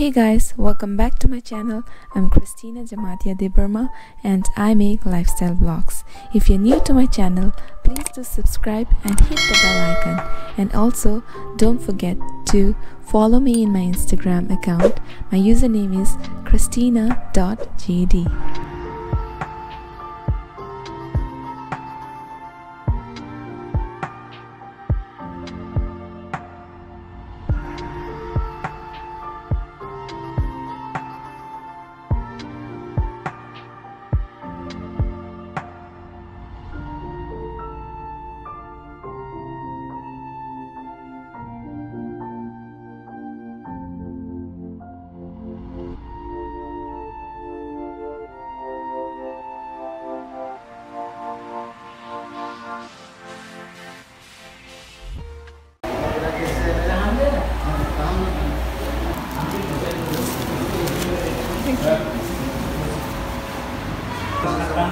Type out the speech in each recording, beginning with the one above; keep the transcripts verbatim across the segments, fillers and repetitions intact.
Hey guys, welcome back to my channel. I'm Christina Jamatia Debbarma and I make lifestyle vlogs. If you're new to my channel, please do subscribe and hit the bell icon. And also, don't forget to follow me in my Instagram account. My username is christina dot j d.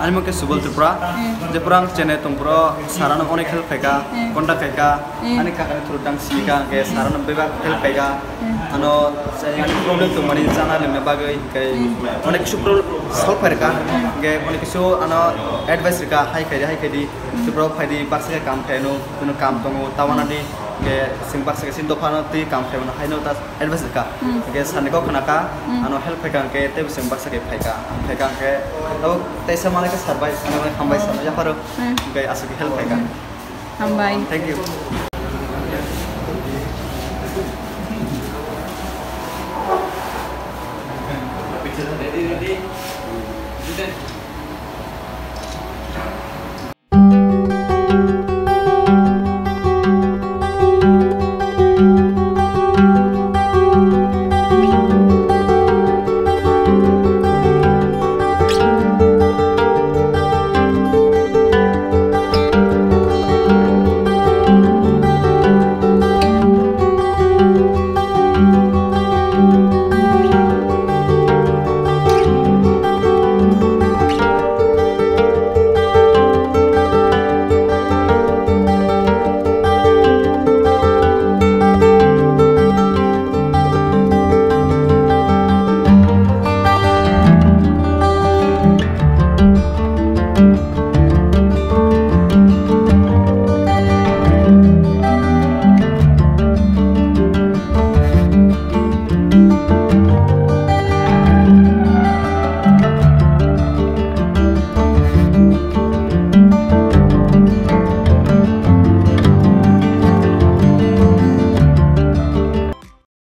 Ani mung khe Subal Tripura. Hmm. Je pura ang Chennai tong, bro, sir ano onek help khaika, hmm, contact khaika, hmm, ani kakani through tang sika, hwnkhe sir ano bebak help khaika. Hmm. Ano, ani problem tongmani chana lwngna bagwi, hwnkhe, hmm, onek kisu problem solve khaika, hmm, hwnkhe onek kisu ano advice rwkha, hai khaidi, hai khaidi, hmm, Tripura o phaidi, baksa khe kam khaino, kuno kam tongo, ta wanadi, hwnkhe chwng baksa khe chini dophano twi kam khaimano, haino ta advice rwkha. Hmm. Hwnkhe sir ni kok khwnakha, hmm, ano help khaika hwnkhe teibo chwng baksa khe phaika. Phaika hwnkhe abo teisa manwi khe sir bai, ano hambai sir no yapharo, hmm, hwnkhe aswk khe help khaika. Hambai. Thank you.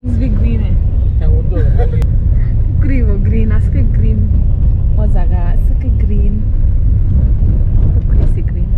Must be green hai. Pukri bo green, aswk green. O jaga aswk green. Pukri se green.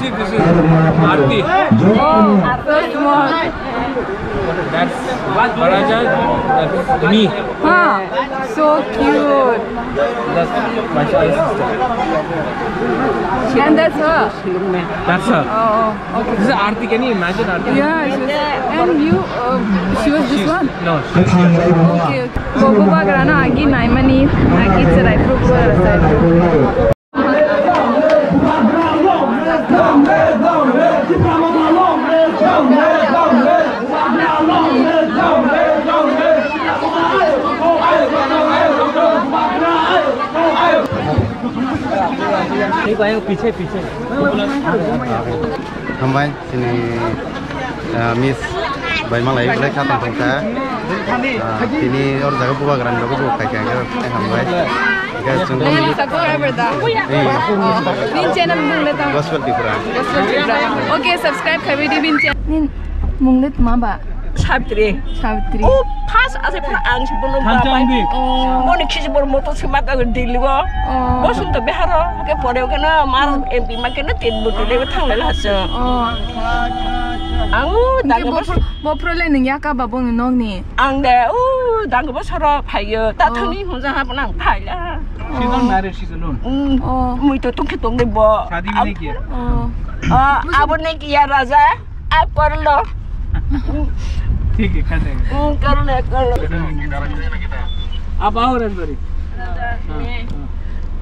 See, this is Aarti. Oh, so small. That's Barajan, that's me. Huh, so cute. That's my sister. And that's her. That's her. Oh, oh, okay. This is Aarti. Can you imagine Aarti? Yeah, she was, and you, uh, she was this one? No, she was here. Okay, okay. Bo bubagra no agi naimani, agi cherai phuru bubagra sai. Hambai, chini, ah, Miss bai malai belai kha tong tong kha. Ah, tini or jaga bubagrani logo bo khai kha, hambai. Guys, jwng Nini sakao ever da. Hey. Oh, nini channel mung le tamo. Gospel Tripura. Gospel Tripura. Okay, subscribe khabai di nini channel. Nini mung le tamo ba? Sabitri. Sabitri. Oh, first ase pura ang si bono Thank you, ba. Angdi. Oh. Bono khisi bor moto se maka Delhi go. Oh. Bosun to Bihar o. Ke pore ke na mar M P ma ke na tin buti le thang le la sa. Oh. Ang u Angke dang bo bos- pro-, bo pro le nung ya ka ba bo nung nog ni. Ang de u dang bosoro phaio. Ta Oh. Thani hung ja ha nang phaila. She's not married, she's alone. Mm. Oh. Mui to tongkhe tongde bo. शादी भी नहीं किया। Oh. Ah, abo ne kiya raja. Ab kar lo. ठीक है, कर देंगे। Mm, kar lo, kar lo. आप आओ रजबरी। राजा, हाँ, मैं। हाँ।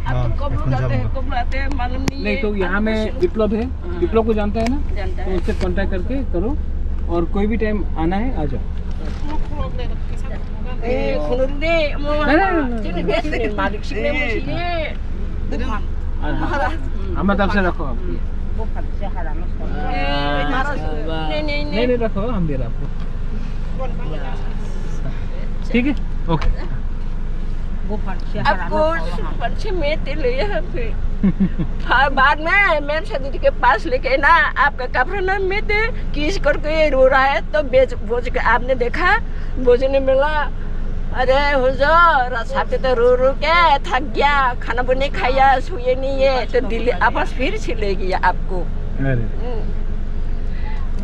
आप तो कब लोग आते हैं, कब आते हैं, मालूम नहीं नहीं, है। तो यहाँ में विप्लव है, हाँ। विप्लव को जानता है ना? जानता तो है। उससे contact करके करो और कोई भी time आना है, आ जाओ। ए, खुनुरुले, म-, नहीं, नहीं, नहीं, नहीं। मालिक सिंह ने मुझे ये, हाँ, हाँ। हमारा तरफ से रखो आप। नहीं, नहीं, नहीं। नहीं, नहीं, रखो, हम दे रहे आपको। ठीक है? OK। आपको सुपर से मैं तेल यहाँ पे। हाँ, बाद में मैं शादी के पास लेके ना, आपका कपड़ा ना मैं दे, किस करके ये रो रहा है, तो बेच, बोझ के आपने देखा, बोझ ने मिला। अरे हुजूर, रास्ता पे तो रो रो के थक गया, खाना भी नहीं खाया, सोए नहीं है, तो दिल्ली वापस फिर से ले गया आपको। अरे। हम्म।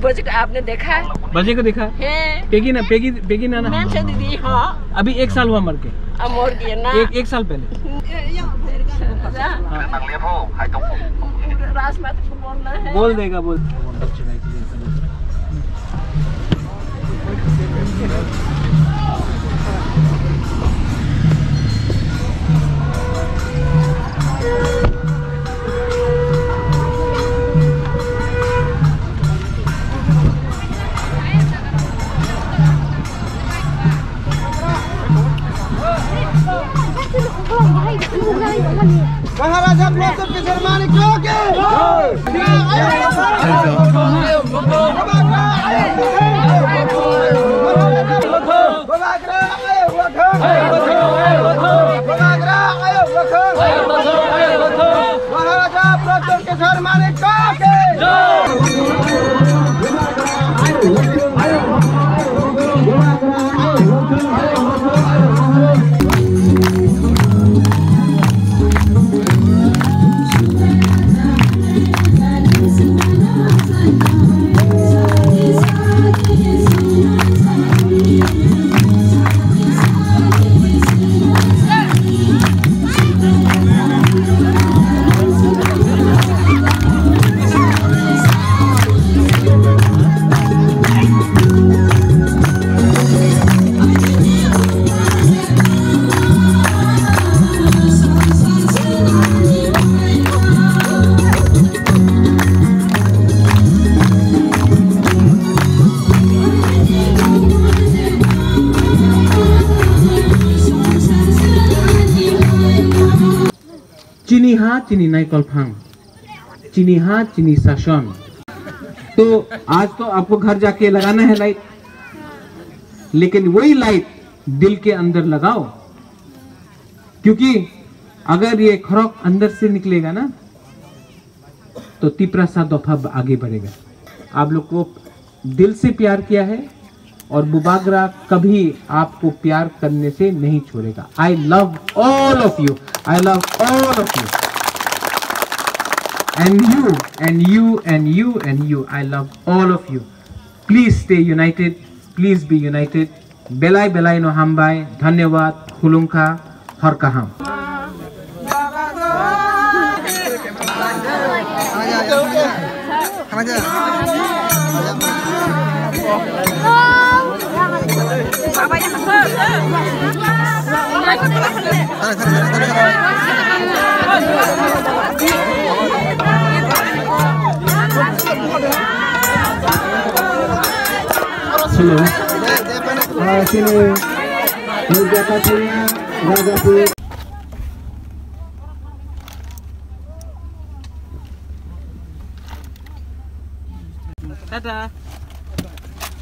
बोझ को आपने देखा? बजे को देखा? हैं। पेगी ना, पेगी, पेगी ना, ना। मैं से दीदी, हाँ। अभी एक साल हुआ मर के। अब मर गया ना। एक, एक साल पहले। हाँ। राजमा तो बोलना है। बोल देगा, बोल। महाराजा प्रताप केसर मानिक की। महाराजा प्रताप केसर मानिक की। Chini ha, chini naikol phang. Chini ha, chini sason. तो आज तो आपको घर जाके लगाना है लाइट, लेकिन वही लाइट दिल के अंदर लगाओ, क्योंकि अगर ये खरोक अंदर से निकलेगा ना, तो तिपरासा दफा ब-, आगे बढ़ेगा। आप लोग को दिल से प्यार किया है और बुबागरा कभी आपको प्यार करने से नहीं छोड़ेगा। I love all of you. I love all of you. And you, and you, and you, and you. I love all of you. Please stay united. Please be united. Belai belai no hambai, dhanyawad, khulumkha, hor kaham. Hello. Ah, sini. Nurjata Chaya, Rajapur. Tata.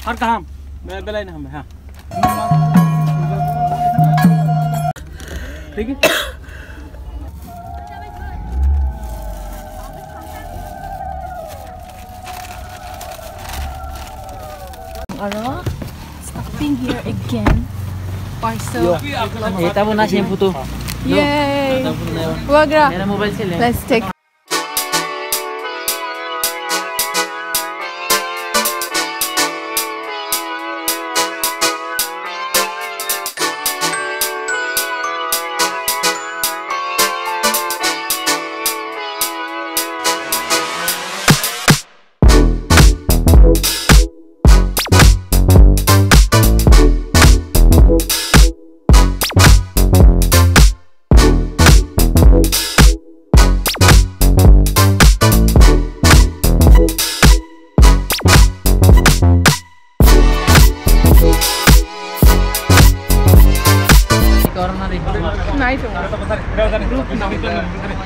Har kaham? Be-, belai na ham, ha. ठीक है? Aro, stopping here again. Parcel. Ye, tabo na shampoo to. Yay. Wagra. Mera mobile se le. Let's take.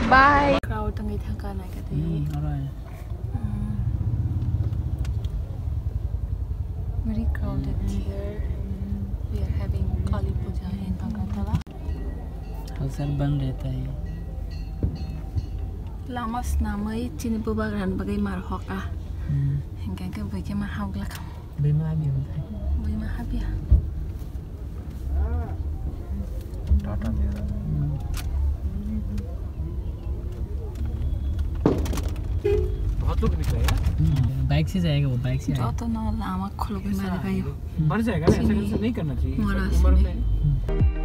Bye. Crowd tangwi thangkha naikha tei. Hmm, alright. Hmm. Very crowded here. We are having Kali Puja in Agartala. Hazar ban rehta hai. Lama swnamwi chini bubagrani bagwi mar hoka. Hmm. Hinkhe khe bwkhe ma hapglak. Bwima habya. Bwima habya. Tata dia. Hmm. Bahut log nikla yaar. Hmm. Bike se jayega wo, bike se aayega. Joto no lama khulugwi mari khayo. Mar jayega na, aisa kaise nahi karna chahiye. Mara umar mein. Hmm.